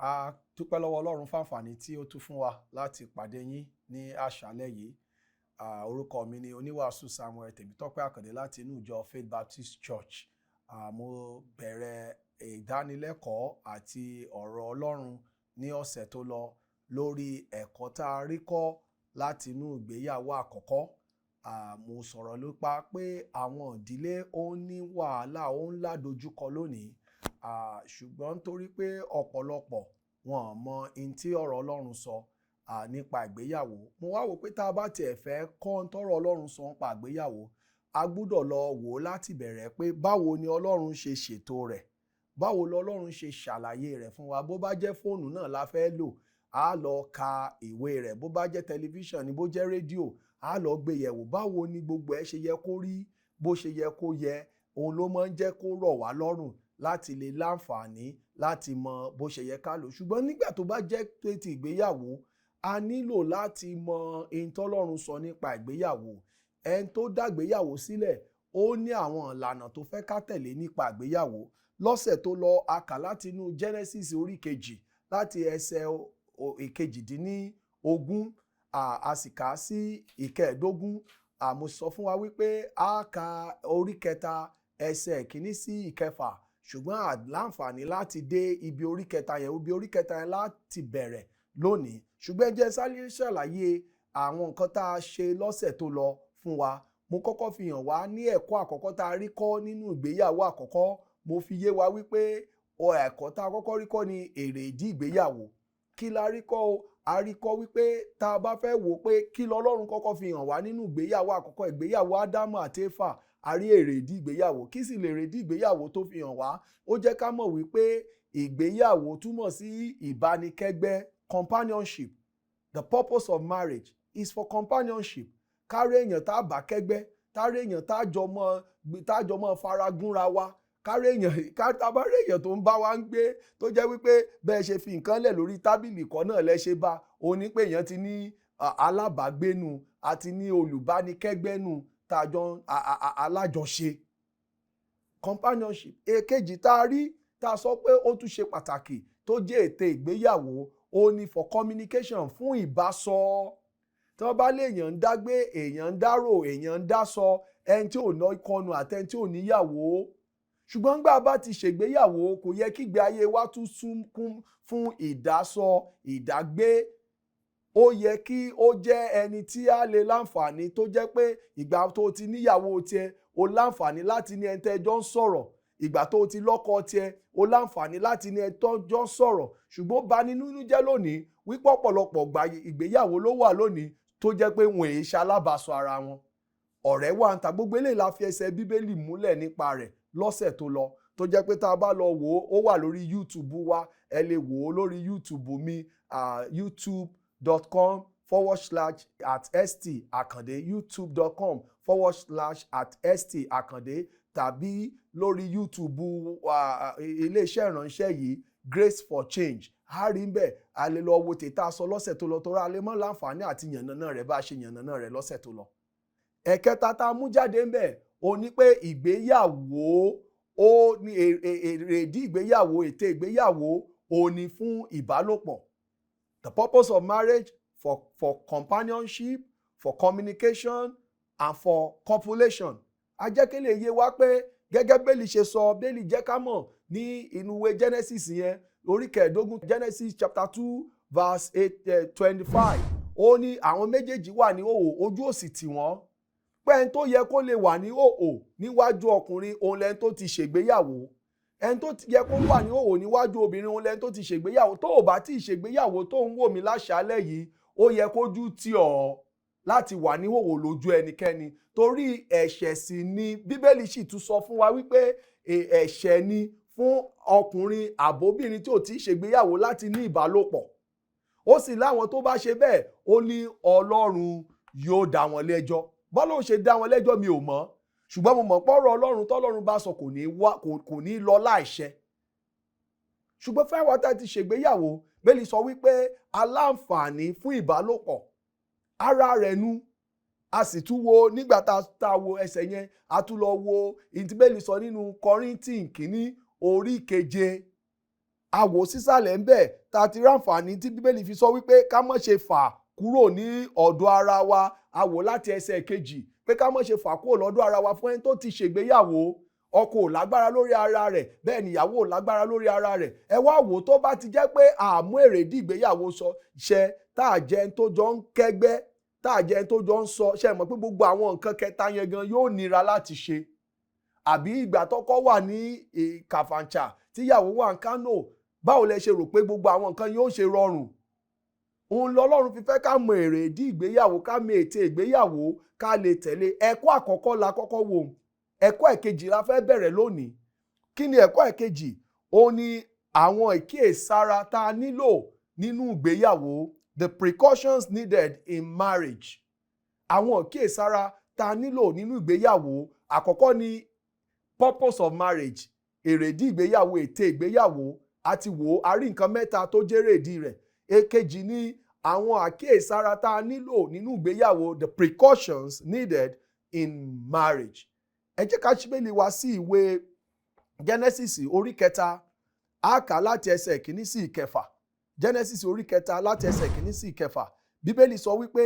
A dúpẹ́ lọ́wọ́ Ọlọ́run fáǹfààní tí ó tún fún wa láti pàdé yín ní àṣálẹ́ yìí. Orúkọ mi ni oníwàásù Samuel Tèmítọ́pẹ́ Àkàndé láti inú ìjọ Faith Baptist Church. Mo bẹ̀rẹ̀ ìdánilẹ́kọ̀ọ́ àti ọ̀rọ̀ Ọlọ́run ní ọ̀sẹ̀ tó lọ lórí ẹ̀kọ́ tá a rí kọ́ láti inú ìgbéyàwó àkọ́kọ́. Mo sọ̀rọ̀ nípa pé àwọn ìdílé ó ní wàhálà, ó ń ládojúkọ lónìí. Ṣùgbọ́n nítorí pé ọ̀pọ̀lọpọ̀ wọn ò mọ ohun tí ọ̀rọ̀ Ọlọ́run sọ nípa ìgbéyàwó. Mo wá wò pé tá a bá tiẹ̀ fẹ́ kọ́ ohun tọ́rọ̀ Ọlọ́run sọ nípa ìgbéyàwó, a gbúdọ̀ lọ wò ó láti bẹ̀rẹ̀ pé báwo ni Ọlọ́run ṣe ṣètò rẹ̀, báwo lọlọ́run ṣe ṣàlàyé rẹ̀ fún wa. Bó bá jẹ́ fóònù náà la fẹ́ lò, á lọ ka ìwé rẹ̀. Bó bá jẹ́ tẹlifíṣàn ni, bó jẹ́ rédíò, á lọ gbé yẹ̀wò báwo ni gbogbo ẹ̀ ṣe yẹ kó rí, bó ṣe yẹ kó yẹ. Òun ló máa ń jẹ́ kó rọ̀ wá lọ́rùn láti lè láǹfààní láti mọ bó ṣe yẹ ká lò. Ṣùgbọ́n nígbà tó bá jẹ́ pé ti ìgbéyàwó, a nílò láti mọ ohun tọ́lọ́run sọ nípa ìgbéyàwó. Ẹni tó dàgbéyàwó sílẹ̀, ó ní àwọn ìlànà tó fẹ́ ká tẹ̀lé nípa ìgbéyàwó. Lọ́sẹ̀ tó lọ, a kà láti inú Genesis orí 2, láti ẹsẹ̀ 18, a sì kà á sí 15. Mo sọ fún wa wípé a ka orí 3, ẹsẹ̀ 1 sí 6, ṣùgbọ́n a láǹfààní láti dé ibi orí 3 yẹn. Ibi orí 3 yẹn láti bẹ̀rẹ̀ lónìí. Ṣùgbọ́n ẹ jẹ́ sáré ṣàlàyé àwọn nǹkan tá a ṣe lọ́sẹ̀ tó lọ fún wa. Mo kọ́kọ́ fi hàn wá ní ẹ̀kọ́ àkọ́kọ́ tá a rí kọ́ nínú ìgbéyàwó àkọ́kọ́. Mo fi yé wa wípé ẹ̀kọ́ tá a kọ́kọ́ rí kọ́ ni èrè ìdí ìgbéyàwó. Kí la rí kọ́ o? A rí kọ́ wípé tá a bá fẹ́ wò pé kí lọ́lọ́run kọ́kọ́ fi hàn wá nínú ìgbéyàwó àkọ́kọ́, ìgbéyàwó Ádámù àti Éfà, a rí èrè ìdí ìgbéyàwó. Kí sì lè èrè ìdí ìgbéyàwó tó fi hàn wá? Ó jẹ́ ká mọ̀ wípé ìgbéyàwó túmọ̀ sí ìbánikẹ́gbẹ́, companionship. The purpose of marriage is for companionship. Kárí èèyàn tá a bá kẹ́gbẹ́, kárí èèyàn tá a jọ mọ́ faragúnra wa, kárí èèyàn ká tá a bá rí èèyàn tó ń bá wa ń gbé, tó jẹ́ wípé bẹ́ẹ̀ ṣe fi nǹkan lẹ̀ lórí tábìlì kọ́ náà lẹ́ ṣe bá òun ní pé èèyàn ti ní alábàágbénu àti ní olùbánikẹ́gbẹ́nu tá a jọ alájọṣe, companionship. Èkejì tá a rí, tá a sọ pé ó tún ṣe pàtàkì, tó jẹ́ ète ìgbéyàwó, ó ní for communication, fún ìbásọ. Tí wọ́n bá lé èèyàn ń dágbé, èèyàn ń dárò, èèyàn ń dásọ, ẹni tí ò ná ìkọnù àti ẹni tí ò níyàwó. Ṣùgbọ́n nígbà bá ti ṣègbéyàwó, kò yẹ kí ìgbé ayé wa tún sunkún fún ìdásọ, ìdágbé. Ó yẹ kí ó jẹ́ ẹni tí a lè láǹfààní, tó jẹ́ pé ìgbà tó ti níyàwó tiẹ̀, o láǹfààní láti ní ẹni tẹ́jọ́ ń sọ̀rọ̀. Ìgbà tó ti lọ́kọ tiẹ̀, o láǹfààní láti ní ẹni tọ́jọ́ ń sọ̀rọ̀. Ṣùgbọ́n ó bani nínú jẹ́ lónìí wípé ọ̀pọ̀lọpọ̀ ìgbéyàwó ló wà lónìí tó jẹ́ pé wọn èé ṣalábàásọ ara wọn. Ọ̀rẹ́ wà ń ta. Gbogbo eléyìí la fi ẹsẹ̀ Bíbélì múlẹ̀ nípa rẹ̀ lọ́sẹ̀ tó lọ, tó jẹ́ pé tá a bá lọ wò ó, ó wà lórí YouTube wa. Ẹ lè wò ó lórí YouTube mi, youtube.com/@stakande, youtube.com/@stakande, tàbí lórí YouTube iléeṣẹ́ ìránṣẹ́ yìí, Grace for Change. A rí ń bẹ̀, a lè lọ wo tètè sọ lọ́sẹ̀ tó lọ, tó rà lè mọ́ láǹfààní àti yànnàná rẹ̀ bá a ṣe yànnàná rẹ̀ lọ́sẹ̀ tó lọ. Ẹ̀kẹta tá a mú jáde ń bẹ̀, ó ní pé ìgbéyàwó, ó ní èrèdí ìgbéyàwó, ète ìgbéyàwó, ó ní fún ìbálòpọ̀. The purpose of marriage: for companionship, for communication and for copulation. A jẹ́ kí lè yé wa pé gẹ́gẹ́ bẹ́ẹ̀lì ṣe sọ, bẹ́ẹ̀lì jẹ́ ká mọ̀ ní inú ìwé Genesis yẹn, orí 15, Genesis chapter 2 verse 8, 25, ó ní àwọn méjèèjì wà ní òhò, ojú ò sì tì wọ́n. Pé ẹni tó yẹ kó lè wà ní òhò níwájú ọkùnrin, òun lẹni tó ti ṣègbéyàwó. Ẹni tó yẹ kó wà ní òhò níwájú obìnrin, òun lẹni tó ti ṣègbéyàwó. Tó ò bá tí ì ṣègbéyàwó tó ń wò mí láṣálẹ́ yìí, ó yẹ kójú tì ọ́ láti wà ní òhò lójú ẹnikẹ́ni, torí ẹ̀ṣẹ̀ sì ni. Bíbélì sì tún sọ fún wa wípé ẹ̀ṣẹ̀ ni fún ọkùnrin àbóbìnrin tí ò tí ì ṣègbéyàwó láti ní ìbálòpọ̀. Ó sì láwọn tó bá ṣe bẹ́ẹ̀, ó ní Ọlọ́run yóò dá wọn lẹ́jọ́. Bọ́lọ́run ṣe dá wọn lẹ́jọ́, mi ò mọ̀, ṣùgbọ́n mo mọ̀ pọ́rọ̀ Ọlọ́run tọ́lọ́run bá sọ kò ní wá, kò ní lọ láìṣẹ. Ṣùgbọ́n fẹ́wọ́n tá ti ṣègbéyàwó, bẹ́ẹ̀ni sọ wípé aláǹfààní fún ìbálòpọ̀ ara rẹ̀ nu. A sì tún wo nígbà tá a wo ẹsẹ̀ yẹn, a tún lọ wo ìtìbẹ́lì sọ nínú Kọ́ríńtì 1 orí 7. A wò sísàlẹ̀ ń bẹ̀ tá a ti ráǹfààní tí Bíbélì fi sọ wípé ká má ṣe fà kúrò ní ọ̀dọ̀ ara wa. A wò láti ẹsẹ̀ kejì pé ká má ṣe fà kúrò lọ́dọ̀ ara wa. Fún ẹni tó ti ṣègbéyàwó, ọkọ ò lágbára lórí ara rẹ̀, bẹ́ẹ̀ ni ìyàwó ò lágbára lórí ara rẹ̀. Ẹ wá wò ó, tó bá ti jẹ́ pé àmú èrèdí ìgbéyàwó sọ ṣẹ, tá a jẹ́ ẹni tó jọ ń kẹ́gbẹ́, tá a jẹ́ ẹni tó jọ ń sọ ṣe, mọ̀ pé gbogbo àwọn nǹkan kẹta yẹn gan yóò nira láti ṣe. Àbí ìgbà tọ́kọ wà ní Kàfàǹchà, tíyàwó wà ní Kánò, báwo lẹ ṣe rò pé gbogbo àwọn nǹkan yóò ṣe rọrùn? Òun lọ́lọ́run fi fẹ́ ká mọ èrèdí ìgbéyàwó, ká mọ ète ìgbéyàwó, ká lè tẹ̀lé. Ẹ̀kọ́ àkọ́kọ́ la kọ́kọ́ wò. Ẹ̀kọ́ ẹ̀kejì la fẹ́ bẹ̀rẹ̀ lónìí. Kí ni ẹ̀kọ́ ẹ̀kejì? Òun ni àwọn ìkíyèsára tá a nílò nínú ìgbéyàwó, the precautions needed in marriage. Àwọn ìkíyèsára tá a nílò nínú ìgbéyàwó. Àkọ́kọ́ ni purpose of marriage, èrèdí ìgbéyàwó, ète ìgbéyàwó. Àti wò ó, a rí nǹkan mẹ́ta tó jẹ́rèdí rẹ̀. Èkejì ni àwọn àkíyèsára tá a nílò nínú ìgbéyàwó, the precautions needed in marriage. Ẹ jẹ́ ká ṣí Bíbélì wá sí ìwé Genesis orí kẹta. A kà láti ẹsẹ̀ kìíní sí ìkẹfà. Genesis orí kẹta, láti ẹsẹ̀ kìíní sí ìkẹfà. Bíbélì sọ wípé,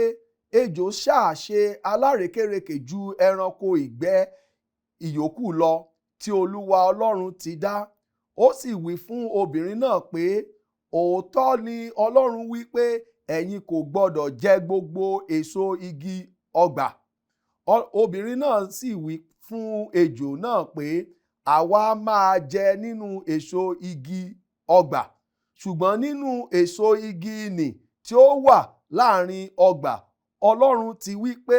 "Ejò ṣáà ṣe alárékérekè ju ẹranko ìgbẹ́ ìyókù lọ tí Olúwa Ọlọ́run ti dá. Ó sì wí fún obìnrin náà pé, 'Òótọ́ ni Ọlọ́run wí pé ẹ̀yin kò gbọ́dọ̀ jẹ gbogbo èso igi ọgbà?' Obìnrin náà sì wí fún ejò náà pé, 'Àwa máa jẹ nínú èso igi ọgbà. Ṣùgbọ́n nínú èso igi nì tí ó wà láàrin ọgbà, Ọlọ́run ti wí pé,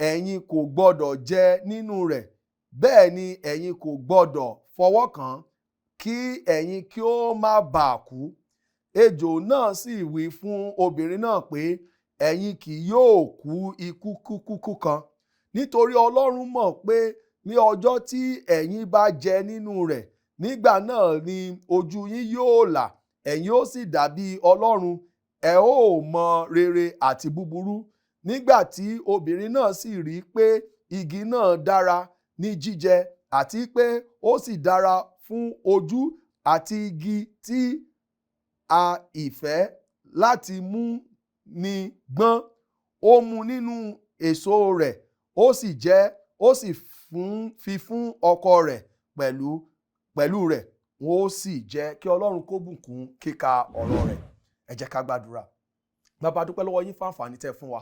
ẹ̀yin kò gbọ́dọ̀ jẹ nínú rẹ̀, bẹ́ẹ̀ ni ẹ̀yin kò gbọ́dọ̀ fọwọ́ kàn án, kí ẹ̀yin kí ó má bàa kú.' Ejò náà sì wí fún obìnrin náà pé, 'Ẹ̀yin kì yóò kú ikú kúkú kan. Nítorí Ọlọ́run mọ̀ pé ní ọjọ́ tí ẹ̀yin bá jẹ nínú rẹ̀, nígbà náà ni ojú yín yóò là, ẹ̀yin ó sì dàbí Ọlọ́run, ẹ ó mọ rere àti búburú.' Nígbà tí obìnrin náà sì rí i pé igi náà dára ní jíjẹ, àti pé ó sì dára fún ojú, àti igi tí a ìfẹ́ láti mú ni gbọ́n, ó mú nínú èso rẹ̀, ó sì jẹ, ó sì fi fún ọkọ rẹ̀ pẹ̀lú pẹ̀lú rẹ̀, wọ́n ó sì jẹ." Kí Ọlọ́run kó bùkún kíka ọ̀rọ̀ rẹ̀. Ẹ jẹ́ ká gbàdúrà. Bàbá, a dúpẹ́ lọ́wọ́ yín fún àǹfààní tẹ́ fún wa.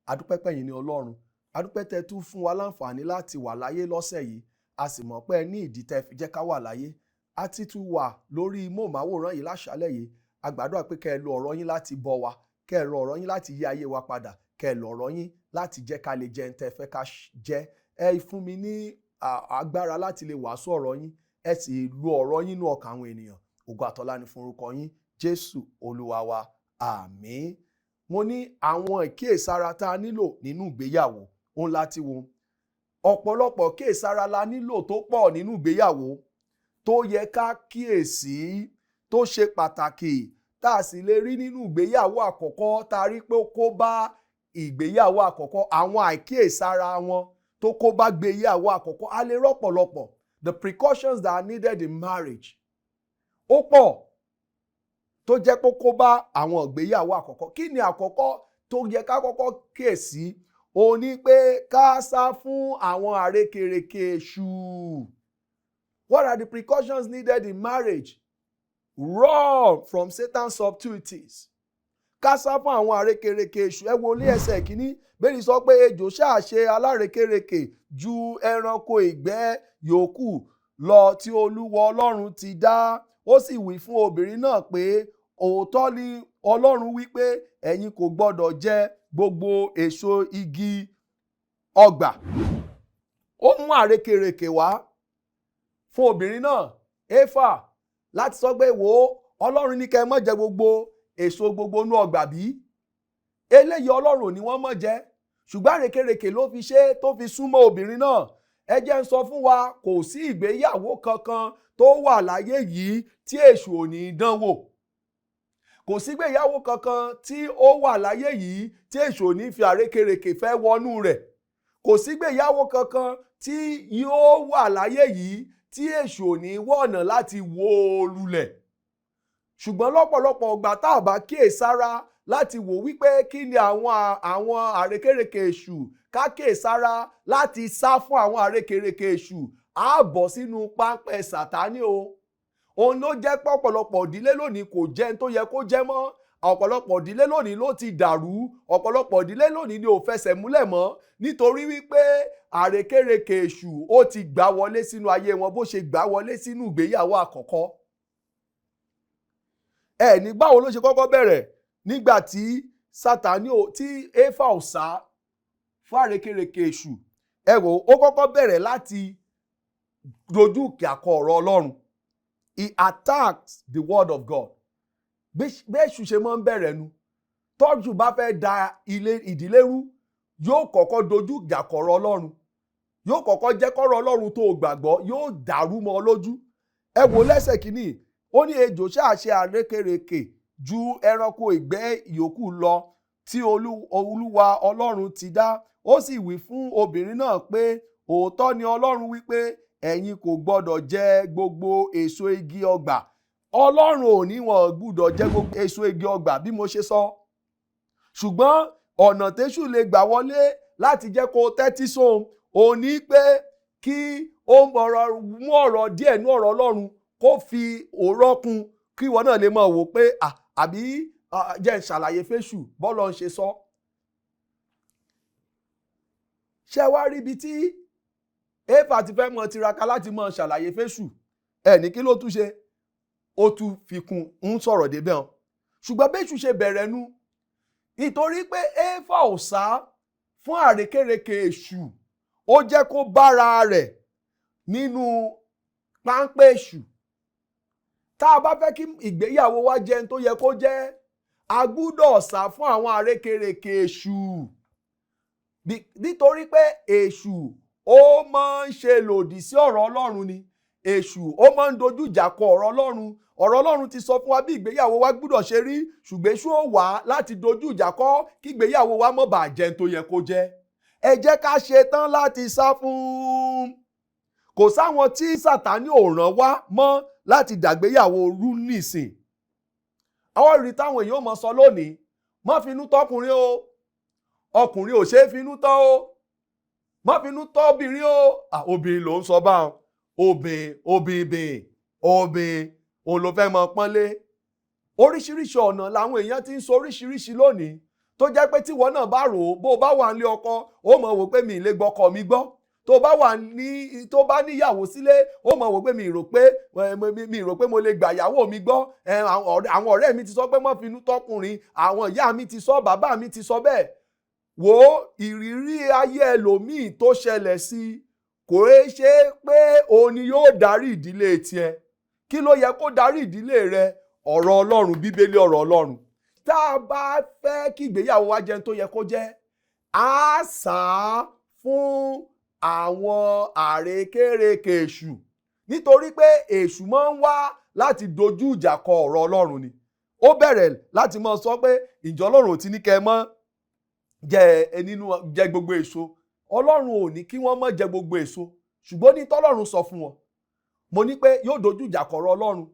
A dúpẹ́ pẹ̀yìn ní Ọlọ́run. A dúpẹ́ tẹ́ tún fún wa láǹfààní láti wà láyé lọ́sẹ̀ yìí. A sì mọ̀ pé ẹ ní ìdí tẹ́ fi jẹ́ ká wà láyé. A ti tún wà lórí móhùnmáwòrán yìí láṣálẹ̀ yìí. A gbàdúrà pé kẹ́ ẹ lo ọ̀rọ̀ yín láti bọ́ wa, kẹ́ ẹ lo ọ̀rọ̀ yín láti yí ayé wa padà, kẹ́ ẹ lo ọ̀rọ̀ yín láti jẹ́ ká lè jẹ ohun tẹ́ fẹ́ ká jẹ. Ẹ fún mi ní agbára láti lè wàásù ọ̀rọ̀ yín. Ẹ sì lo ọ̀rọ̀ yín nínú ọkàn àwọn ènìyàn. Ògo àtọlá ni fún orúkọ yín, Jésù Olúwa wa. Àmín. Mo ní àwọn ìkíyèsára tá a nílò nínú ìgbéyàwó òun láti wo. Ọ̀pọ̀lọpọ̀ kíyèsára la nílò tó pọ̀ nínú ìgbéyàwó tó yẹ ká kíyèsí, tó ṣe pàtàkì, tá a sì lè rí nínú ìgbéyàwó àkọ́kọ́, tá a rí pé ó kó bá ìgbéyàwó àkọ́kọ́, àwọn àìkíyèsára wọn tó kó bá gbéyàwó àkọ́kọ́. A lè rọ́pọ̀lọpọ̀. The precautions that are needed in marriage, ó pọ̀ tó jẹ́ pé ó kó bá àwọn ìgbéyàwó àkọ́kọ́. Kí ni àkọ́kọ́ tó yẹ ká kọ́kọ́ kíyèsí? Ó ní pé ká sá fún àwọn àrékèrèkè èṣù. What are the precautions needed in marriage? Run from Satan's subtleties. Ká sá fún àwọn àrékèrèkè èṣù. Ẹ wo ní ẹsẹ̀ kìíní, Bíbélì sọ pé ejò ṣáà ṣe alárékèrèkè ju ẹranko ìgbẹ́ yòókù lọ tí Olúwa Ọlọ́run ti dá. Ó sì wí fún obìnrin náà pé, 'Òótọ́ ni Ọlọ́run wí pé ẹ̀yin kò gbọ́dọ̀ jẹ gbogbo èso igi ọgbà?' Ó mú àrékèrèkè wá fún obìnrin náà, Éfà, láti sọ pé, wò ó, Ọlọ́run ní kẹ́ ẹ má jẹ gbogbo èso gbogbo inú ọgbà bí? Eléyìí, Ọlọ́run ò ní wọ́n má jẹ. Ṣùgbọ́n àrékèrèkè ló fi ṣe tó fi súnmọ́ obìnrin náà. Ẹ jẹ́ ń sọ fún wa, kò sí ìgbéyàwó kankan tó wà láyé yìí tí èṣù ò ní dánwò. Kò sí ìgbéyàwó kankan tí ó wà láyé yìí tí èṣù ò ní fi àrékèrèkè fẹ́ wọnú rẹ̀. Kò sí ìgbéyàwó kankan tí yóò wà láyé yìí tí èṣù ò ní wọ́ ọ̀nà láti wó o lulẹ̀. Ṣùgbọ́n lọ́pọ̀lọpọ̀ ọgbà tá a bá kíyèsára láti wò wípé kí ni àwọn àrékérekè èṣù, ká kíyèsára láti sá fún àwọn àrékérekè èṣù, á bọ̀ sínú páńpẹ́ Sàtánì o. Òun ló jẹ́ pé ọ̀pọ̀lọpọ̀ ìdílé lónìí kò jẹ́ ní tó yẹ kó jẹ́ mọ́. Ọ̀pọ̀lọpọ̀ ìdílé lónìí ló ti dàrú. Ọ̀pọ̀lọpọ̀ ìdílé lónìí ni ò fẹsẹ̀ múlẹ̀ mọ́, nítorí wípé àrékérekè èṣù ó ti gbà wọlé sínú ayé wọn bó ṣe gbà wọlé sínú ìgbéyàwó àkọ́kọ́. Ẹ ní báwo ló ṣe kọ́kọ́ bẹ̀rẹ̀? Nígbà tí Sátánì ò tí Éfà ò sá fún àrékérekè èṣù, ẹ wò ó, kọ́kọ́ bẹ̀rẹ̀ láti dojú ìjà kọ ọ̀rọ̀ Ọlọ́run. He attacked the word of God. Bí èṣù ṣe máa ń bẹ̀rẹ̀ nu. Tọ́jú bá fẹ́ da ilé ìdílé rú, yóò kọ́kọ́ dojú ìjà kọ ọ̀rọ̀ Ọlọ́run, yóò kọ́kọ́ jẹ́ kọ́rọ̀ Ọlọ́run tó gbàgbọ́ yóò dàrú mọ́ ọ lójú. Ẹ wò lẹ́sẹ̀ kìíní, ó ní ejò ṣáà ṣe àrékérekè ju ẹranko ìgbẹ́ ìyókù lọ tí Olúwa Ọlọ́run ti dá. Ó sì wí fún obìnrin náà pé, òótọ́ ni Ọlọ́run wí pé ẹ̀yin kò gbọ́dọ̀ jẹ gbogbo èso igi ọgbà. Ọlọ́run ò ní wọn gbúdọ̀ jẹ gbogbo èso igi ọgbà bí mo ṣe sọ. Ṣùgbọ́n ọ̀nà téṣù lè gbà wọlé láti jẹ́ kó tẹ́tí sóhun òun ní pé kí ó mú ọ̀rọ̀ díẹ̀ ní ọ̀rọ̀ Ọlọ́run, kó fi òrọ́ kún, kí ìwọ náà lè máa wò pé àbí jẹ́ n ṣàlàyé fésù bọ́lọ̀ ń ṣe sọ. Ṣé wá rí ibi tí Éfà ti fẹ́ mọ tiraka láti mọ ṣàlàyé fésù? Ẹ ní kí ló tún ṣe? Ó tún fi kún ń sọ̀rọ̀ débẹ̀ hàn. Ṣùgbọ́n bẹ́ṣù ṣe bẹ̀rẹ̀ nu, nítorí pé Éfà ò sá fún àrékérekè èṣù, ó jẹ́ kó bára rẹ̀ nínú páńpẹ́ èṣù. Tá a bá fẹ́ kí ìgbéyàwó wa jẹ́ ní tó yẹ kó jẹ́, a gbúdọ̀ sá fún àwọn àrékérekè èṣù. Nítorí pé èṣù ó máa ń ṣe lòdì sí ọ̀rọ̀ Ọlọ́run ni. Èṣù ó máa ń dojú ìjà kọ ọ̀rọ̀ Ọlọ́run. Ọ̀rọ̀ Ọlọ́run ti sọ fún wa bí ìgbéyàwó wa gbúdọ̀ ṣe rí, ṣùgbọ́n èṣù ó wá láti dojú ìjà kọ kí ìgbéyàwó wa má bàa jẹ́ ní tó yẹ kó jẹ́. Ẹ jẹ́ ká ṣe tán láti sá fún. Kò sáwọn tí Sátánì ò rán wá mọ́ láti dàgbéyàwó rú nísìn. Àwọn ìrì táwọn èèyàn mọ̀ sọ lónìí, má finú tọkùnrin o, ọkùnrin ò ṣe é finú tọ́ o, má finú tọ́ obìnrin o. Obìnrin ló ń sọ báwọn, obìnrin òun ló fẹ́ mọ pọ́nlé. Oríṣiríṣi ọ̀nà làwọn èèyàn ti ń sọ oríṣiríṣi lónìí, tó jẹ́ pé tíwọ náà bá rò ó, bó o bá wà nílé ọkọ, ó mọ̀ wò pé mi ì lè gbọ́kọ mi gbọ́. Tó bá wà ní tó bá níyàwó sílé, ó mọ̀ wò pé mi rò pé mo lè gbà ìyàwó mi gbọ́. Àwọn ọ̀rẹ́ mi ti sọ pé má finú tọkùnrin, àwọn ìyá mi ti sọ, bàbá mi ti sọ bẹ́ẹ̀. Wo ìrírí ayé ẹlòmíì tó ṣẹlẹ̀ sí, kò é ṣe pé òun ni yóò darí ìdílé tiẹ̀. Kí ló yẹ kó darí ìdílé rẹ? Ọ̀rọ̀ Ọlọ́run, Bíbélì ọ̀rọ̀ Ọlọ́run. Tá a bá fẹ́ kí ìgbéyàwó wa jẹ́ tó yẹ kó jẹ́, á sá fún àwọn àrékérekè èṣù, nítorí pé èṣù máa ń wá láti dojú ìjà kọ ọ̀rọ̀ Ọlọ́run ni. Ó bẹ̀rẹ̀ láti máa sọ pé ìjọ Ọlọ́run ò ti ní kẹ́ ẹ mọ́ jẹ nínú jẹ gbogbo èso. Ọlọ́run ò ní kí wọ́n má jẹ gbogbo èso, ṣùgbọ́n ní tọ́lọ́run sọ fún wọn. Mo ní pé yóò dojú ìjà kọ ọ̀rọ̀ Ọlọ́run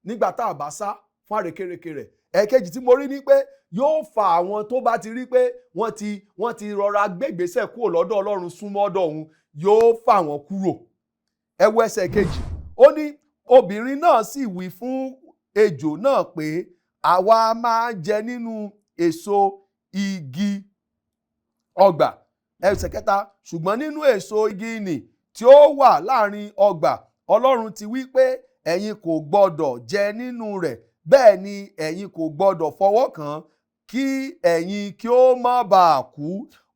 nígbà tá a bá sá fún àrékérekè rẹ̀. Ẹ̀kejì tí mo rí ni pé yóò fa àwọn tó bá ti rí pé wọ́n ti rọra gbégbèsè kúrò lọ́dọ̀ Ọlọ́run súnmọ́ ọ̀dọ̀ òun, yóò fà wọ́n kúrò. Ẹ wo ẹsẹ̀ kejì, ó ní obìnrin náà sì wí fún ejò náà pé àwa máa jẹ nínú èso igi ọgbà. Ẹsẹ̀ kẹta, ṣùgbọ́n nínú èso igi nì tí ó wà láàrin ọgbà, Ọlọ́run ti wí pé ẹ̀yin kò gbọ́dọ̀ jẹ nínú rẹ̀, bẹ́ẹ̀ ni ẹ̀yin kò gbọ́dọ̀ fọwọ́ kàn kí ẹ̀yin kí ó má bàa kú.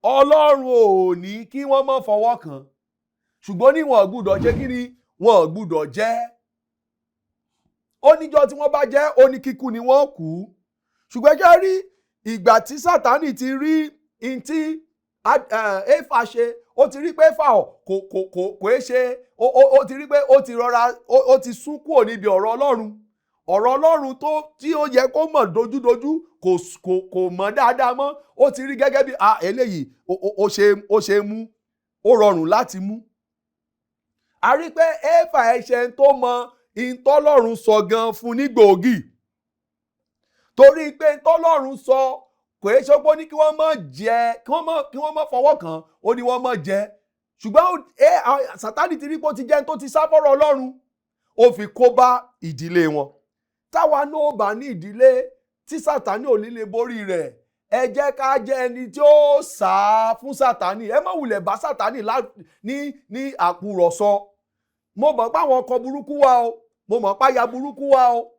Ọlọ́run ò ní kí wọ́n má fọwọ́ kàn, ṣùgbọ́n ní wọn gbúdọ̀ jẹ kí ni wọn gbúdọ̀ jẹ. Ó níjọ́ tí wọ́n bá jẹ, ó ní kíkú ni wọ́n kú. Ṣùgbọ́n ṣe rí ìgbà tí Sátánì ti rí in tí Éfà ṣe, ó ti rí pé Éfà kò é ṣe, ó ti rí pé ó ti rọra ó ti sún kúrò níbi ọ̀rọ̀ Ọlọ́run. Ọ̀rọ̀ Ọlọ́run tó tí ó yẹ kó mọ̀ dojúdojú kò mọ̀ dáadáa mọ́. Ó ti rí gẹ́gẹ́ bí eléyìí ó ṣe mú, ó rọrùn láti mú. A rí pé Éfà ẹ̀ṣẹ̀ tó mọ ìtọ́lọ́run sọ gan fún ní gbòógì. Torí pé tọ́lọ́run sọ kò é ṣe pé ó ní kí wọ́n má jẹ, kí wọ́n má fọwọ́ kàn, ó ní wọ́n má jẹ. Ṣùgbọ́n Sátánì ti rí pé ó ti jẹ́ tó ti sá fọ́rọ̀ Ọlọ́run, ó fi kó bá ìdílé wọn. Táwa náà bá ní ìdílé tí Sátánì ò ní lè borí rẹ̀, ẹ jẹ́ ká jẹ́ ẹni tí ó sá fún Sátánì. Ẹ má wulẹ̀ bá Sátánì ní àkùrọ̀sọ. Mo mọ̀ pé àwọn ọkọ burúkú wà o, mo mọ̀ pé aya burúkú wà o,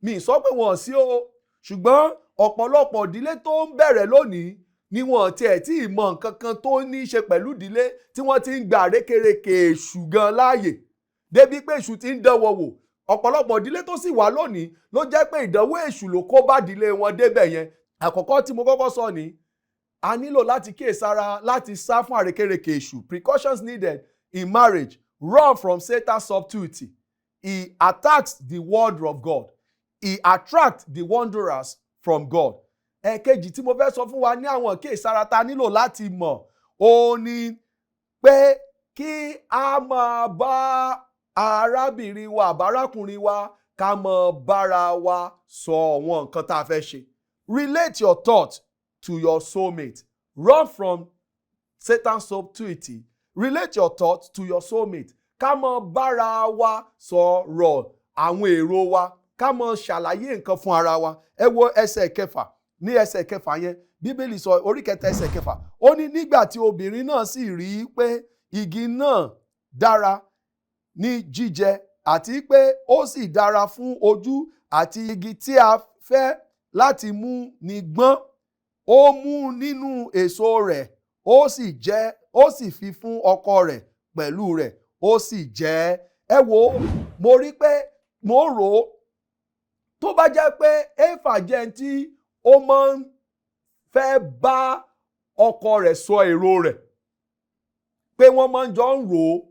mi ì sọ pé wọn ò sí o. Ṣùgbọ́n ọ̀pọ̀lọpọ̀ ìdílé tó ń bẹ̀rẹ̀ lónìí ni wọn tiẹ̀ tí ì mọ nǹkan kan tó ní í ṣe pẹ̀lú ìdílé, tí wọ́n ti ń gba àrékérekè èṣù gan láàyè, débi pé èṣù ti ń dánwò wò. Ọ̀pọ̀lọpọ̀ ìdílé tó sì wà lónìí ló jẹ́ pé ìdánwò èṣù ló kó bá ìdílé wọn débẹ̀ yẹn. Àkọ́kọ́ tí mo kọ́kọ́ sọ ni, a nílò láti kíyèsára láti sá fún àrékérekè èṣù. Precautions needed in marriage: run from Satan's subtlety. He attacks the word of God. He attracts the wanderers from God. Ẹ̀kejì tí mo fẹ́ sọ fún wa ní àwọn kíyèsára ta nílò láti mọ̀, ó ní pé kí a máa bá arábìnrin wa àbárákùnrin wa, ká máa bára wa sọ àwọn nǹkan tá a fẹ́ ṣe. Relate your thoughts to your soulmate. Run from Satan's subtlety. Relate your thoughts to your soulmate. Ká máa bára wa sọ̀rọ̀ àwọn èrò wa, ká máa ṣàlàyé nǹkan fún ara wa. Ẹ wo ẹsẹ̀ kẹfà. Ní ẹsẹ̀ kẹfà yẹn, Bíbélì sọ, orí kẹta, ẹsẹ̀ kẹfà, ó ní nígbà tí obìnrin náà sì rí i pé igi náà dára ní jíjẹ, àti pé ó sì dára fún ojú, àti igi tí a fẹ́ láti mú ni gbọ́n, ó mú nínú èso rẹ̀, ó sì jẹ, ó sì fi fún ọkọ rẹ̀ pẹ̀lú rẹ̀, ó sì jẹ. Ẹ wo, mo rí pé mo rò ó, tó bá jẹ́ pé Éfà jẹ́ ẹni tí ó máa ń fẹ́ bá ọkọ rẹ̀ sọ èrò rẹ̀, pé wọ́n máa ń jọ ń rò ó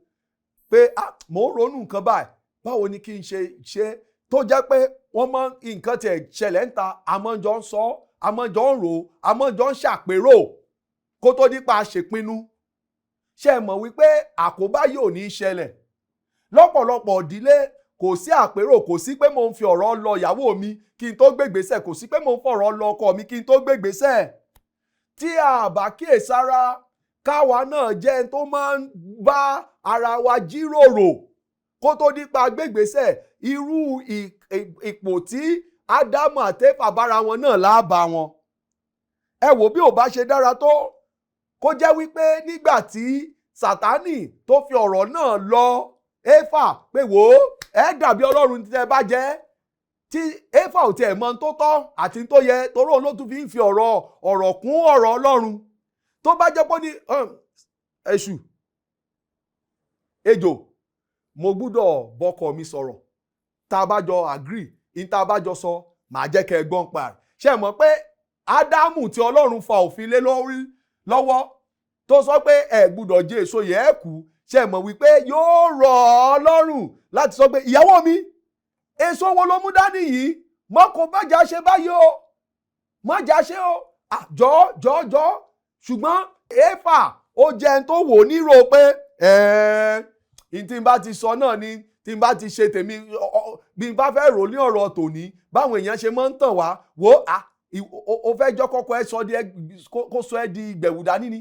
pé, "Ah, mò ń ronú nǹkan báyìí, báwo ni kí n ṣe ṣe?" Tó jẹ́ pé wọ́n máa ń nǹkan tiẹ̀ ṣẹlẹ̀ ń ta, a máa ń jọ ń sọ, a máa ń jọ ń rò ó, a máa ń jọ ń ṣàpérò kó tó dípa ṣèpinnu. Ṣe é mọ̀ wípé àkóbá yóò ní í ṣẹlẹ̀? Lọ́pọ̀lọpọ̀ ìdílé, kò sí àpérò, kò sí pé mò ń fi ọ̀rọ̀ lọ ìyàwó mi kí n tó gbégbèsè, kò sí pé mò ń fọ̀rọ̀ lọ ọkọ mi kí n tó gbégbèsè. Tí a bá kíyèsára, káwa náà jẹ́ ẹni tó máa ń bá ara wa jíròrò kó tó dípa gbégbèsè, irú ipò tí Ádámù àtÉfà bára wọn náà láàbà wọn. Ẹ wò bí ò bá ṣe dára tó kó jẹ́ wípé nígbà tí Sátánì tó fi ọ̀rọ̀ náà lọ Éfà pé, "Wò ó, ẹ dàbí Ọlọ́run tí ẹ bá jẹ́," tí Éfà ò tiẹ̀ mọ ohun tó tọ́ àti tó yẹ, torí òun ló tún fi ń fi ọ̀rọ̀ kún ọ̀rọ̀ Ọlọ́run. Tó bá jẹ́ pé ó ní, "Èṣù, ejò, mo gbúdọ̀ bọ́kọ mi sọ̀rọ̀. Tá a bá jọ agree in, tá a bá jọ sọ, màá jẹ́ kẹ́ ẹ gbọ́n pa rẹ̀." Ṣé ẹ mọ̀ pé Ádámù tí Ọlọ́run fa òfin lé lórí lọ́wọ́, tó sọ pé ẹ gbúdọ̀ jẹ èso yẹn, ẹ kú, ṣé ẹ mọ̀ wípé yóò rọ̀ ọ́ lọ́rùn láti sọ pé, "Ìyàwó mi, èso wo ló mú dání yìí? Mọ́ kò bá jà ṣe báyìí o, má jà ṣe o, jọ jọ jọ." Ṣùgbọ́n Éfà, ó jẹ́ ẹni tó wò nírò pé ẹ̀ẹ́n tí n bá ti sọ náà ni, tí n bá ti ṣe tèmi, bí n bá fẹ́ rò ní ọ̀rọ̀ tòní, báwọn èèyàn ṣe máa ń tàn wá wò á, o fẹ́ jọ́ kọ́kọ́ ẹ sọ di ẹ kó sọ ẹ di ìgbẹ̀wù dání ni.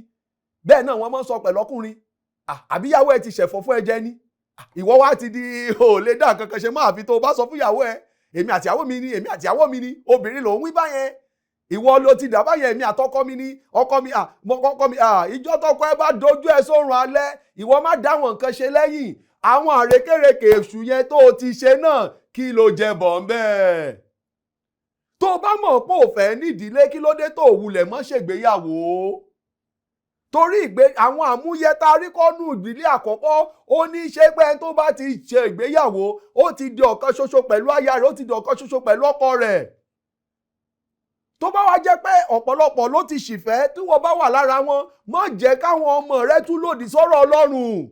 Bẹ́ẹ̀ náà wọ́n máa ń sọ pẹ̀lú ọkùnrin, àbíyàwó ẹ ti ṣẹ̀fọ́ fún ẹ jẹ ni, ìwọ wá ti di ò lè dá nǹkan kan ṣe máa fi tó o bá sọ fún ìyàwó ẹ, "Èmi àtìyàwó mi ni, èmi àtìyàwó mi ni." Obìnrin lòún wí báyẹn, ìwọ ló ti dà báyẹn, "Èmi àtọkọ mi ni, ọkọ mi, ọkọ mi." Ìjọ tọkọ ẹ bá dojú ẹ sórun alẹ́, ìwọ má dáwọn nǹkan ṣe lẹ́yìn àwọn àrékèrèkè èṣù yẹn tó o ti ṣe náà. Kí ló jẹ bọ̀ ń bẹ́ẹ̀? Tó o bá mọ̀ pé ò fẹ́ nídìílé, kí ló dé tó o wulẹ̀ mọ́ ṣègbéyàwó? Torí ìgbé àwọn àmúyẹ tá a rí kọ́nù ìdílé àkọ́kọ́, ó ní í ṣe pé ẹni tó bá ti ṣe ìgbéyàwó, ó ti di ọ̀kan ṣoṣo pẹ̀lú aya rẹ̀, ó ti di ọ̀kan ṣoṣo pẹ̀lú ọkọ rẹ̀. Tó bá wá jẹ́ pé ọ̀pọ̀lọpọ̀ ló ti ṣìfẹ́, tí wọ́n bá wà lára wọn, má jẹ́ káwọn ọmọ rẹ tún lòdì sọ́rọ̀ Ọlọ́run.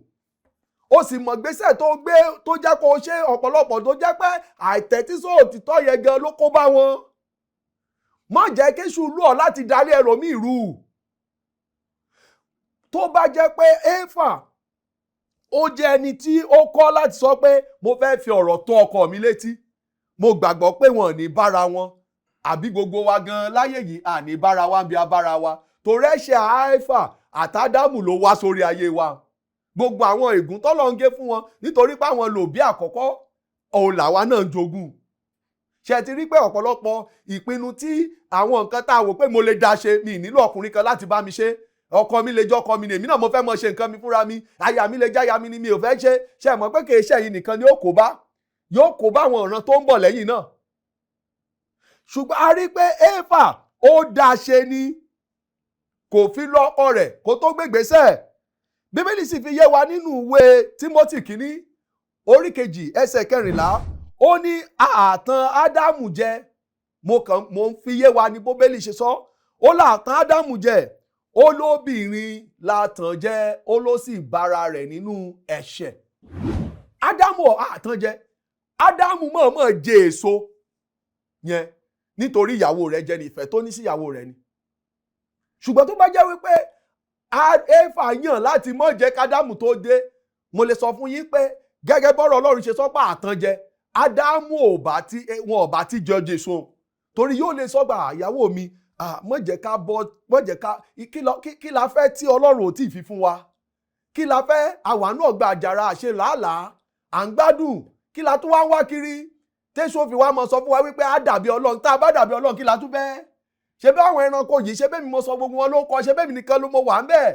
Ó sì mọ̀ gbèsè tó gbé tó jẹ́ kó o ṣe. Ọ̀pọ̀lọpọ̀ tó jẹ́ pé àìtẹ́tísọ́ òtítọ́ yẹn gan ló kó bá wọn. Má jẹ́ kéṣù lù ọ́ láti darí ẹlòmíì rú. Tó bá jẹ́ pé Éfà ó jẹ́ ẹni tí ó kọ́ láti sọ pé, "Mo fẹ́ fi ọ̀rọ̀ tó ọkọ mi létí," mo gbàgbọ́ pé wọn ò ní bára wọn. Àbí gbogbo wa gan láyé yìí àní bára wa ń bi abára wa, torí ẹ̀ṣẹ̀ Éfà àtàdámù ló wá sórí ayé wa. Gbogbo àwọn ègún tọ́lọ́ ń gé fún wọn nítorí pé àwọn lòbí àkọ́kọ́, òun làwa náà ń jogún. Ṣe ti rí pé ọ̀pọ̀lọpọ̀ ìpinnu tí àwọn nǹkan tá a wò pé mo lè dá ṣe, mi nílò ọkùnrin kan láti bá mi ṣe, ọkọ mi lè jọkọ mi ni, èmi náà mo fẹ́ mọ ṣe nǹkan mi fúnra mi, aya mi lè jáya mi ni, mi ò fẹ́ ṣe. Ṣe mọ̀ pé kì í ṣe ẹ̀yin nìkan ni ó kó bá, yóò kó bá àwọn ọ̀ràn tó ń bọ̀ lẹ́yìn náà? Ṣùgbọ́n a rí pé Éfà ó dá ṣe ni, kò fi lọ́kọ rẹ̀ kó tó gbégbèsè. Bíbélì sì fi yé wa nínú ìwé Tímótì kínní orí 2 ẹsẹ̀ 14, ó ní ààtàn Ádámù jẹ. Mo kàn mo ń fi yé wa ní bóbélì ṣe sọ. Ó láàtàn Ádámù jẹ, ó lóbìnrin látàn jẹ, ó ló sì bára rẹ̀ nínú ẹ̀ṣẹ̀. Ádámù ààtàn jẹ. Ádámù mọ̀ọ́mọ̀ jẹ èso yẹn nítorí ìyàwó rẹ̀ jẹ ní ìfẹ́ tó ní sí ìyàwó rẹ̀ ni. Ṣùgbọ́n tó bá jẹ́ wípé Éfà yàn láti mọ̀ jẹ́ kádámù tó dé, mo lè sọ fún yín pé gẹ́gẹ́ bọ́rọ̀ Ọlọ́run ṣe sọ pé àtàn jẹ, Ádámù ò bá tí wọn ò bá tí jọ jèso, torí yóò lè sọgbà ìyàwó mi, mọ̀ jẹ́ ká bọ́, mọ̀ jẹ́ ká kí la fẹ́ tí Ọlọ́run ò tí ì fi fún wa? Kí la fẹ́? Àwa náà gba àjàrà àṣe làálàá, à ń gbádùn. Kí la tún wá ń wá kiri tẹ́sán fi wá mọ sọ fún wa wípé á dàbí Ọlọ́run? Tá a bá dàbí Ọlọ́run, kí la tún fẹ́? Ṣe bí àwọn ẹranko yìí, ṣe bẹ́ẹ̀ mi mo sọ gbogbo wọn ló kọ, ṣe bẹ́ẹ̀ mi nìkan ló mo wà ń bẹ̀?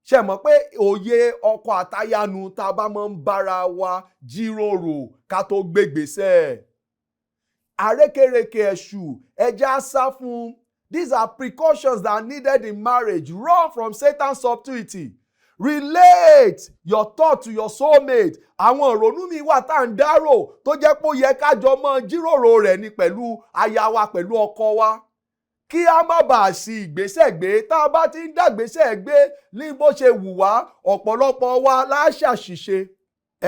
Ṣe mọ̀ pé òye ọkọ àtayanu tá a bá máa ń bára wa jíròrò ká tó gbégbèsè. Àrékèrèkè ẹ̀ṣù, ẹja sá fún. These are precautions that are needed in marriage. Run from Satan's subtlety. Relate your thought to your soulmate. Àwọn ìrònú mi wà tá à ń dárò tó jẹ́ pé ó yẹ ká jọ mọ́ jíròrò rẹ̀ ni pẹ̀lú aya wa, pẹ̀lú ọkọ wa, kí a má bàa sí ìgbésẹ̀ gbé. Tá a bá ti ń dàgbésẹ̀ gbé ní bó ṣe wù wá, ọ̀pọ̀lọpọ̀ wa láṣàṣìṣe.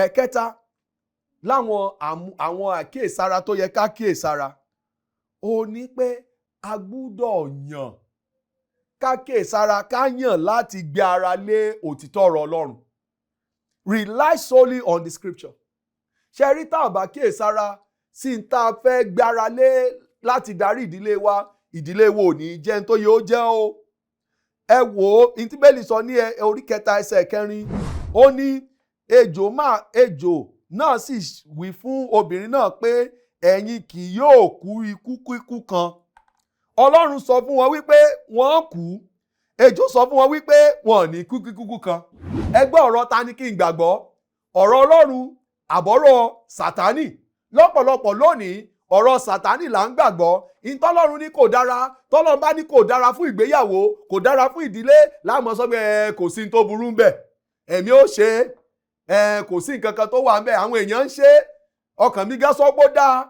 Ẹ̀kẹta láwọn àwọn àkíyèsára tó yẹ ká kíyèsára, ó ní pé a gbúdọ̀ yàn ká kíyèsára, ká yàn láti gbé ara lé òtítọ́ ọ̀rọ̀ Ọlọ́run. Rely solely on the scripture. Ṣe rí, tá a bá kíyèsára sí n tá a fẹ́ gbára lé láti darí ìdílé wa, ìdílé wo ò ní jẹ́ n tó yẹ ó jẹ́ o. Ẹ wò ó, ntí Bíbélì sọ ní orí 3 ẹsẹ̀ 4, ó ní ejò náà sì wí fún obìnrin náà pé, "Ẹ̀yin kì yóò kú ikú kíkú kan." Ọlọ́run sọ fún wọn wípé wọ́n kú, ejò sọ fún wọn wípé wọn ò ní kú kíkú kan. Ẹ gbọ́, ọ̀rọ̀ ta ni kí n gbàgbọ́? Ọ̀rọ̀ Ọlọ́run àbọ̀rọ̀ Sátánì? Lọ́pọ̀lọpọ̀ lónìí, ọ̀rọ̀ Sátánì là ń gbàgbọ́. Ìtọ́lọ́run ní kò dára, tọ́lọ́run bá ní kò dára fún ìgbéyàwó, kò dára fún ìdílé, láàmú sọ pé ẹ kò sí ní tó burú ń bẹ̀, ẹ̀mí ó ṣe é, ẹ kò sí nǹkan kan tó wà ń bẹ̀, àwọn èèyàn ń ṣe é, ọkàn mi gán sọ pé ó dáa.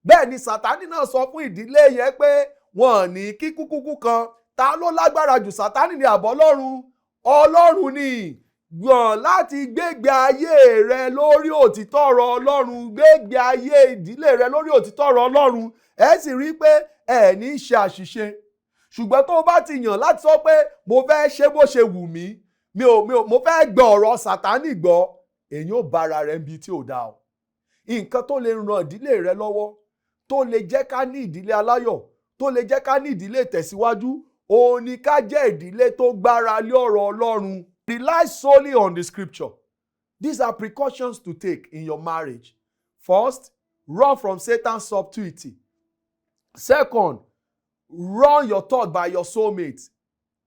Bẹ́ẹ̀ ni Sátánì náà sọ fún ìdílé yẹn pé wọn ò ní kíkúkúkú kan. Ta ló lágbára jù, Sátánì ní àbọ̀ Ọlọ́run? Ọlọ́run ni. Gbọ̀n láti gbégbé ayé rẹ lórí òtítọ́ ọ̀rọ̀ Ọlọ́run, gbégbé ayé ìdílé rẹ lórí òtítọ́ ọ̀rọ̀ Ọlọ́run, ẹ sì rí i pé ẹ ní ṣe àṣìṣe. Ṣùgbọ́n tó o bá ti yàn láti sọ pé mo fẹ́ ṣe bó ṣe wù mí, mi ò mi ò mo fẹ́ gbọ́ ọ̀rọ̀ Sátánì gbọ́, èyí ò bára rẹ̀ níbi tí ò dáa o. Nǹkan tó lè ran ìdílé rẹ lọ́wọ́, tó lè jẹ́ ká ní ìdílé aláyọ̀, tó lè jẹ́ ká ní ìdílé ìtẹ̀síwájú, òun ni ká jẹ́ ìdílé tó gbára lé ọ̀rọ̀ Ọlọ́run. Rely solely on the scripture. These are precautions to take in your marriage. First, run from Satan's subtlety. Second, run your thought by your soulmate.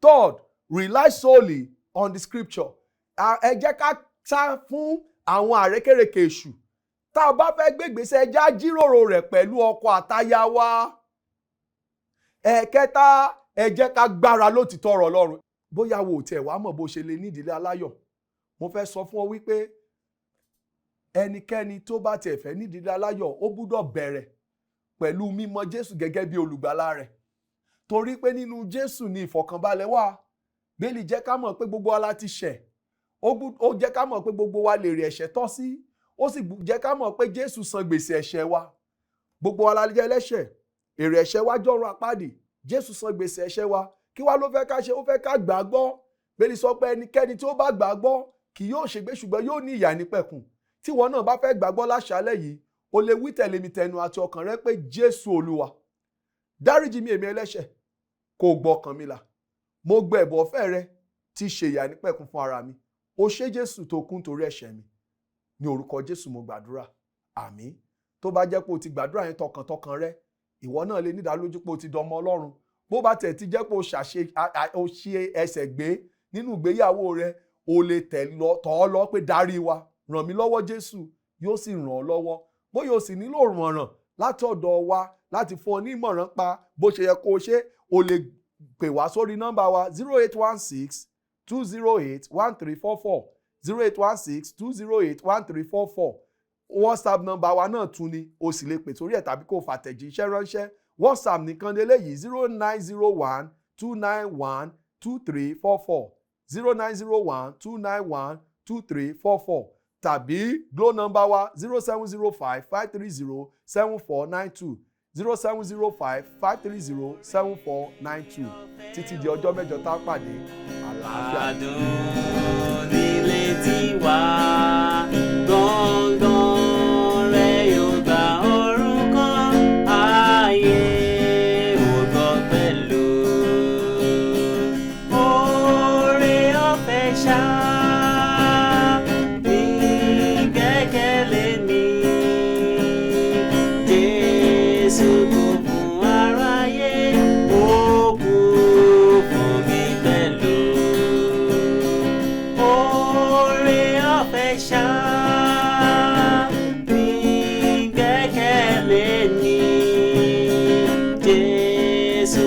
Third, rely solely on the scripture. Ẹ jẹ́ ká sá fún àwọn àrékérekè èṣù. Tá a bá fẹ́ gbégbèsè, ẹ jẹ́ á jíròrò rẹ̀ pẹ̀lú ọkọ àtaya wa. Ẹ̀kẹta, ẹ jẹ́ ká gbára lótìtọ́ ọ̀rọ̀ Ọlọ́run. Bóyá wo tiẹ̀ wá mọ̀ bó ṣe lè ní ìdílé aláyọ̀, mo fẹ́ sọ fún ọ wípé ẹnikẹ́ni tó bá tiẹ̀ fẹ́ ní ìdílé aláyọ̀, ó gbúdọ̀ bẹ̀rẹ̀ pẹ̀lú mímọ̀ Jésù gẹ́gẹ́ bí olùgbàlà rẹ̀, torí pé nínú Jésù ni ìfọ̀kànbalẹ̀ wà. Bíbélì jẹ́ ká mọ̀ pé gbogbo wa la ti ṣẹ̀. Ó jẹ́ ká mọ̀ pé gbogbo wa lè rí ẹ̀ṣẹ̀ tọ́ sí. Ó sì jẹ́ ká mọ̀ pé Jésù san gbèsè ẹ̀ṣẹ̀ wa. Gbogbo wa la jẹ́ ẹlẹ́ṣẹ̀, èrè ẹ̀ṣẹ̀ wa jọ̀run àpáàdì. Jésù san gbèsè ẹ̀ṣẹ̀ wa. Kí wá ló fẹ́ ká ṣe? Ó fẹ́ ká gbà á gbọ́. Bíbélì sọ pé ẹnikẹ́ni tí ó bá gbà á gbọ́ kì yóò ṣègbé, ṣùgbọ́n yóò ní ìyè àìnípẹ̀kun. Tí ìwọ náà bá fẹ́ gbàgbọ́ láṣálẹ̀ yìí, o lè wí tẹ̀lé mi tẹnu àti ọkàn rẹ pé, "Jésù Olúwa, Dáríjì mi, èmi ẹlẹ́ṣẹ̀, kó o gbọ́ ọkàn mi là. Mo gba ẹ̀bùn ọ̀fẹ́ rẹ tí í ṣe ìyè àìnípẹ̀kun fún ara mi. O ṣé Jésù tó kú nítorí ẹ̀ṣẹ̀ mi. Ní orúkọ Jésù mo gbàdúrà. Àmín. Tó bá jẹ́ pé o ti gbàdúrà yẹn tọkàntọkàn rẹ, ìwọ náà lè nídàálójú pé o ti dọmọ Ọlọ́run. Bó bá tẹ̀ ti jẹ́ pé o ṣàṣe o ṣe ẹsẹ̀ gbé nínú ìgbéyàwó rẹ, o lè tẹ̀ lọ tọ̀ ọ́ lọ pé, "Darí wa, ràn mí lọ́wọ́ Jésù." Yóò sì ràn ọ́ lọ́wọ́. Bóyá o sì nílò ìmọ̀ràn láti ọ̀dọ̀ wa láti fún ọ ní ìmọ̀ràn pa bó ṣe yẹ kó o ṣe, o lè pè wá sórí nọ́mbà wa, 08162081344, 08162081344. WhatsApp nọ́mbà wa náà tún ni, o sì lè pè sórí ẹ̀ tàbí kó o fàtẹ̀jíṣẹ́ ránṣẹ́. WhatsApp nìkan lélẹ́yìí, 09012912344, 09012912344, tàbí Glo nọ́mbà wa, 07055307492, 07055307492. Títí di ọjọ́ mẹ́jọ tá a pàdé, àlàáfíà. Adùn nílé tiwa, gbọ̀ngàn rẹ̀ yóò gba orúkọ ayé ò gbọ́ pẹ̀lú. Oore ọ̀fẹ́ ṣá ní gbẹ́kẹ̀lé mi. Jésù kú fún aráyé, ó kú fún mi pẹ̀lú. Oore ọ̀fẹ́ ṣá ní gbẹ́kẹ̀lé ní. Jésù.